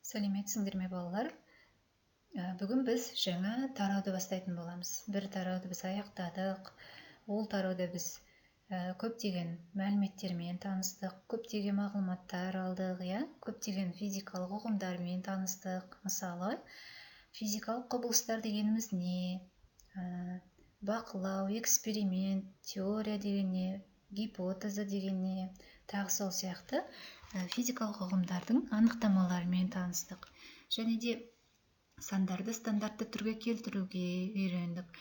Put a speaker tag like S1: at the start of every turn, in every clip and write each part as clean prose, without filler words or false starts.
S1: Сәлеметсіңдер ме, балалар? Бүгін біз жаңа тарауды бастайтын боламыз. Бір тарауды біз аяқтадық. Ол тарауда біз көптеген мәліметтермен таныстық, көптеген мағлұматтар алдық, иә? Көптеген физикалық ұғымдармен таныстық. Мысалы, физикалық құбылыстар дегеніміз не? Бақылау, эксперимент, теория деген не, гипотеза деген не, тағы сол сияқты физикалық ұғымдардың анықтамаларымен таныстық. Және де сандарды стандартты түрге келтіруге үйрендік.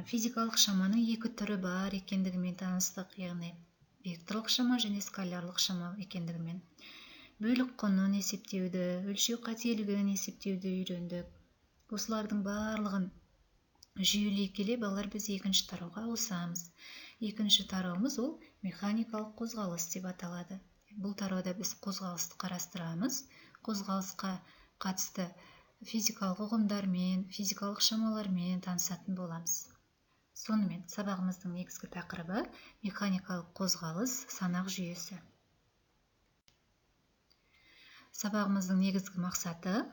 S1: Физикалық шаманың екі түрі бар екендігімен таныстық, яғни векторлық шама және скалярлық шама екендігімен. Бөлік құнын есептеуді, өлшеу қателігін есептеуді үйрендік. Осылардың барлығын жүйелей келе, балалар, біз екінші тарауға ауысамыз. Екінші тарауымыз ол механикалық қозғалыс деп аталады. Бұл тарауда біз қозғалысты қарастырамыз. Қозғалысқа қатысты физикалық ұғымдармен, физикалық шамалармен танысатын боламыз. Сонымен, сабағымыздың негізгі тақырыбы механикалық қозғалыс санақ жүйесі. Сабағымыздың негізгі мақсаты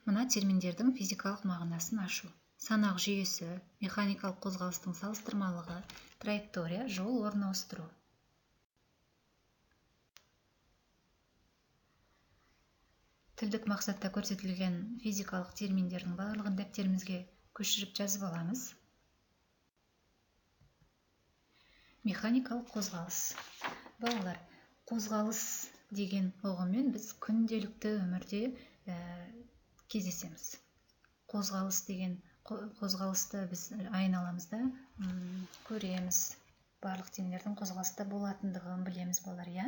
S1: мына терминдердің физикалық мағынасын ашу. Санақ жүйесі, механикалық қозғалыстың салыстырмалығы, траектория, жол орын ауыстыру. Тілдік мақсатта көрсетілген физикалық терминдердің барлығын дәптерімізге көшіріп жазып аламыз. Механикалық қозғалыс. Балалар, қозғалыс деген ұғыммен біз күнделікті өмірде кездесеміз. Қозғалыс деген қозғалысты біз айналамызда көреміз. Барлық денелердің қозғалыста болатындығын білеміз, балалар, иә?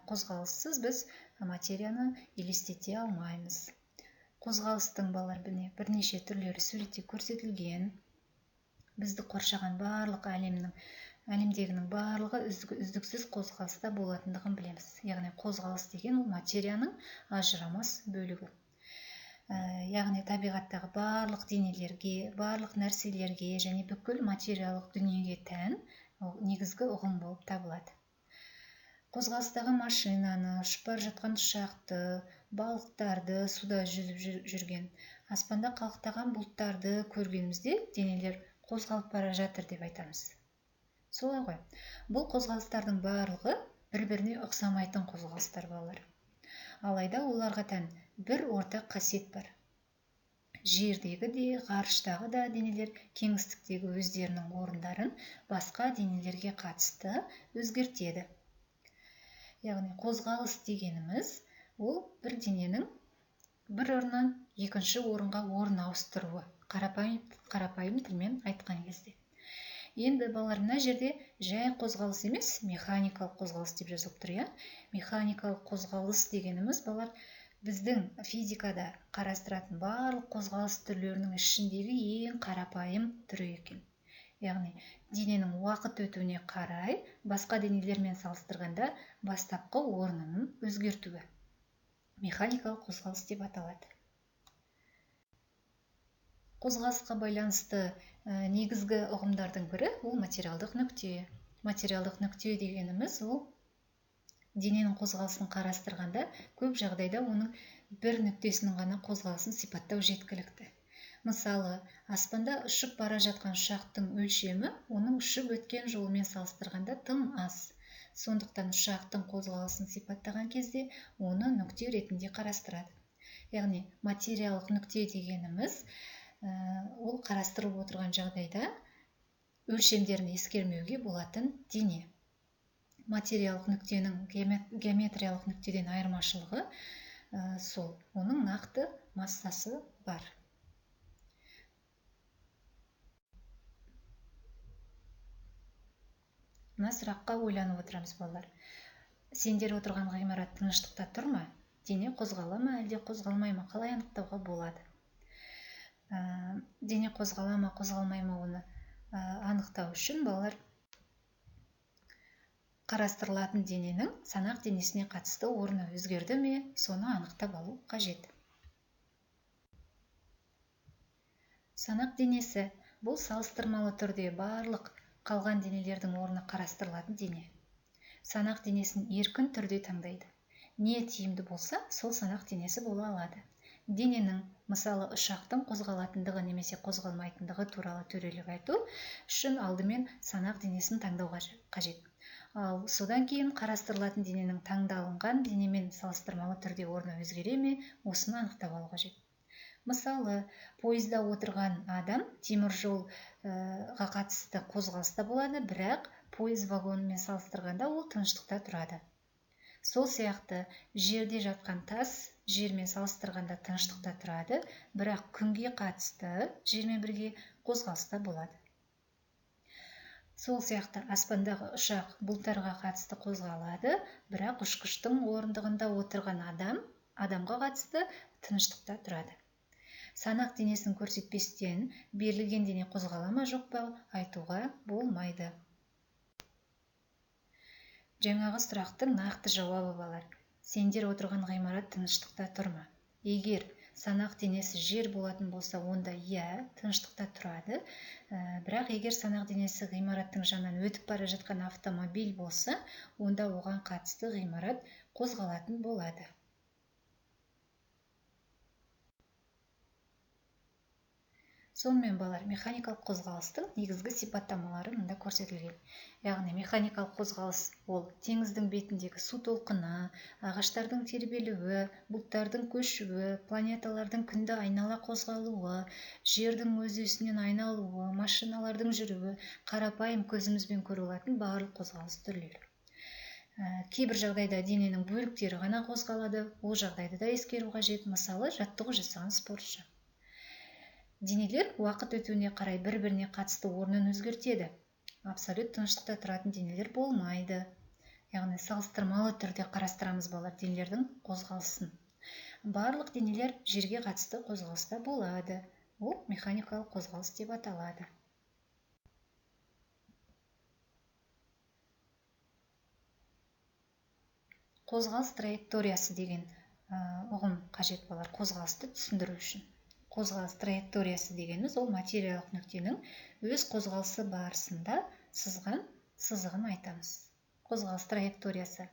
S1: Қозғалыссыз біз материяны елестете алмаймыз. Қозғалыстың, балалар, бірнеше түрлері суретте көрсетілген. Бізді қоршаған барлық әлемдегінің барлығы үздіксіз қозғалыста болатындығын білеміз. Яғни қозғалыс деген ол материяның ажырамас бөлігі. Яғни табиғаттағы барлық денелерге, барлық нәрселерге және бүкіл материалдық дүниеге тән негізгі ұғым болып табылады. Қозғалыстағы машинаны, ұшып бара жатқан ұшақты, балықтарды, суда жүзіп жүрген, аспанда қалықтаған бұлттарды көргенімізде денелер қозғалып бара жатыр деп айтамыз. Солай ғой. Бұл қозғалыстардың барлығы бір-біріне ұқсамайтын қозғалыстар, балалар. Алайда оларға тән бір ортақ қасиет бар. Жердегі де, ғарыштағы да денелер кеңістіктегі өздерінің орындарын басқа денелерге қатысты өзгертеді. Яғни қозғалыс дегеніміз ол бір дененің бір орнынан екінші орынға орын ауыстыруы, қарапайым тілмен айтқан кезде. Енді, балалар, мына жерде жай қозғалыс емес, механикалық қозғалыс деп жазылып тұр, иә? Механикалық қозғалыс дегеніміз, балалар, біздің физикада қарастыратын барлық қозғалыс түрлерінің ішіндегі ең қарапайым түрі екен. Яғни дененің уақыт өтуіне қарай басқа денелермен салыстырғанда бастапқы орнын өзгертуі механикалық қозғалыс деп аталады. Қозғалысқа байланысты негізгі ұғымдардың бірі ол материалдық нүкте. Материалдық нүкте дегеніміз ол дененің қозғалысын қарастырғанда көп жағдайда оның бір нүктесінің ғана қозғалысын сипаттау жеткілікті. Мысалы, аспанда ұшып бара жатқан ұшақтың өлшемі оның ұшып өткен жолымен салыстырғанда тым аз. Сондықтан ұшақтың қозғалысын сипаттаған кезде оны нүкте ретінде қарастырады. Яғни материалдық нүкте дегеніміз ол қарастырылып отырған жағдайда өлшемдерін ескермеуге болатын дене. Материалдық нүктенің геометриялық нүктеден айырмашылығы сол, оның нақты массасы бар. Мына сұраққа ойланып отырамыз, балалар. Сендер отырған ғимарат тыныштықта тұр ма? Дене қозғала ма, әлде қозғалмай ма? Қалай анықтауға болады? Дене қозғала ма, қозғалмай ма, оны анықтау үшін, балалар, қарастырылатын дененің санақ денесіне қатысты орны өзгерді ме, соны анықтап алу қажет. Санақ денесі бұл салыстырмалы түрде барлық қалған денелердің орны қарастырылатын дене. Санақ денесін еркін түрде таңдайды. Не тиімді болса, сол санақ денесі бола алады. Дененің, мысалы, ұшақтың қозғалатындығы немесе қозғалмайтындығы туралы төрелік айту үшін алдымен санақ денесін таңдау қажет. Ал содан кейін қарастырылатын дененің таңдалынған денемен салыстырмалы түрде орны өзгере ме, осыны анықтап алу қажет. Мысалы, пойызда отырған адам темір жолға қатысты қозғалыста болады, бірақ пойыз вагонымен салыстырғанда ол тыныштықта тұрады. Сол сияқты жерде жатқан тас жермен салыстырғанда тыныштықта тұрады, бірақ күнге қатысты жермен бірге қозғалыста болады. Сол сияқты аспандағы ұшақ бұлттарға қатысты қозғалады, бірақ ұшқыштың орындығында отырған адамға қатысты тыныштықта тұрады. Санақ денесін көрсетпестен берілген дене қозғала ма жоқ па айтуға болмайды. Жаңағы сұрақтың нақты жауабы балар. Сендер отырған ғимарат тыныштықта тұр ма? Егер санақ денесі жер болатын болса, онда иә, тыныштықта тұрады. Бірақ егер санақ денесі ғимараттың жанынан өтіп бара жатқан автомобиль болса, онда оған қатысты ғимарат қозғалатын болады. Сонымен балалар, механикалық қозғалыстың негізгі сипаттамалары мында көрсетілген. Яғни механикалық қозғалыс ол теңіздің бетіндегі су толқыны, ағаштардың тербелуі, бұлттардың көшуі, планеталардың күнді айнала қозғалуы, жердің өз осінен айналуы, машиналардың жүруі, қарапайым көзімізбен көре алатын барлық қозғалыс түрлері. Кейбір жағдайда дененің бөліктері ғана қозғалады, ол жағдайды да ескеру қажет. Мысалы, жаттығу жасаған спортшы. Денелер уақыт өтуіне қарай бір-біріне қатысты орнын өзгертеді. Абсолют тыныштықта тұратын денелер болмайды. Яғни салыстырмалы түрде қарастырамыз балалар денелердің қозғалысын. Барлық денелер жерге қатысты қозғалыста болады. Ол механикалық қозғалыс деп аталады. Қозғалыс траекториясы деген ұғым қажет балалар қозғалысты түсіндіру үшін. Қозғалыс траекториясы дегеніміз ол материялық нүктенің өз қозғалысы барысында сызған сызығын айтамыз. Қозғалыс траекториясы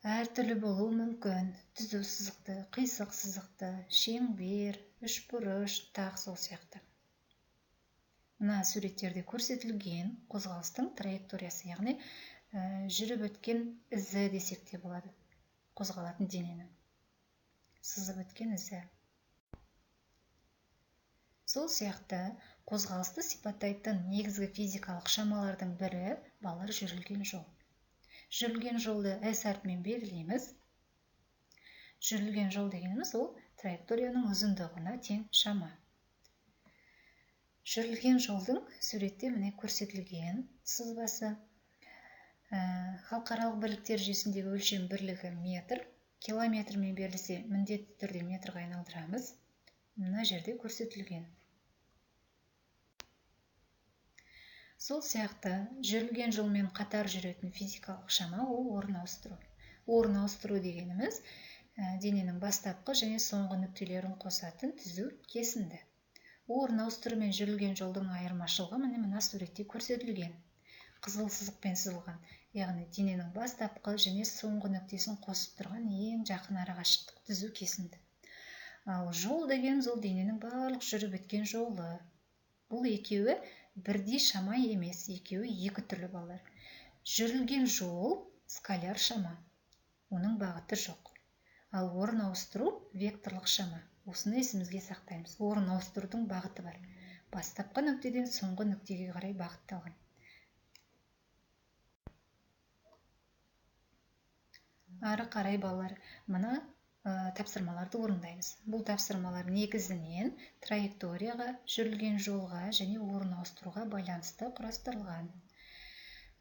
S1: әртүрлі болуы мүмкін. Түзу сызықты, қисық сызықты, шеңбер, үшбұрыш, тағы сол сияқты. Мына суреттерде көрсетілген қозғалыстың траекториясы, яғни жүріп өткен ізі десек те болады, қозғалатын дененің сызып өткен ізі. Сол сияқты қозғалысты сипаттайтын негізгі физикалық шамалардың бірі балалар жүрілген жол. Жүрілген жолды S әрпімен белгілейміз. Жүрілген жол дегеніміз ол траекторияның ұзындығына тең шама. Жүрілген жолдың суретте міне көрсетілген сызбасы. Халықаралық бірліктер жүйесіндегі өлшем бірлігі метр. Километрмен берілсе, міндетті түрде метрға айналдырамыз. Мына жерде көрсетілген. Сол сияқты жүрілген жолмен қатар жүретін физикалық шама ол орын ауыстыру. Орын ауыстыру дегеніміз дененің бастапқы және соңғы нүктелерін қосатын түзу кесінді. Орын ауыстыру мен жүрілген жолдың айырмашылығы міне мына суретте көрсетілген. Қызыл сызықпен сызылған, яғни дененің бастапқы және соңғы нүктесін қосып тұрған ең жақын арақашықтық түзу кесінді. Ал жол дегеніміз ол дененің барлық жүріп өткен жолы. Бұл екеуі бірдей шама емес, екеуі екі түрлі балалар. Жүрілген жол скаляр шама, оның бағыты жоқ. Ал орын ауыстыру векторлық шама. Осыны есімізге сақтаймыз. Орын ауыстырудың бағыты бар. Бастапқы нүктеден соңғы нүктеге қарай бағытталған. Ары қарай балалар мына тапсырмаларды орындаймыз. Бұл тапсырмалар негізінен траекторияға, жүрілген жолға және орын ауыстыруға байланысты құрастырылған.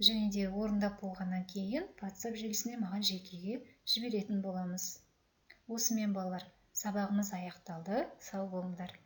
S1: Және де орындап болғаннан кейін WhatsApp желісіне маған жекеге жіберетін боламыз. Осымен балалар сабағымыз аяқталды. Сау болыңдар.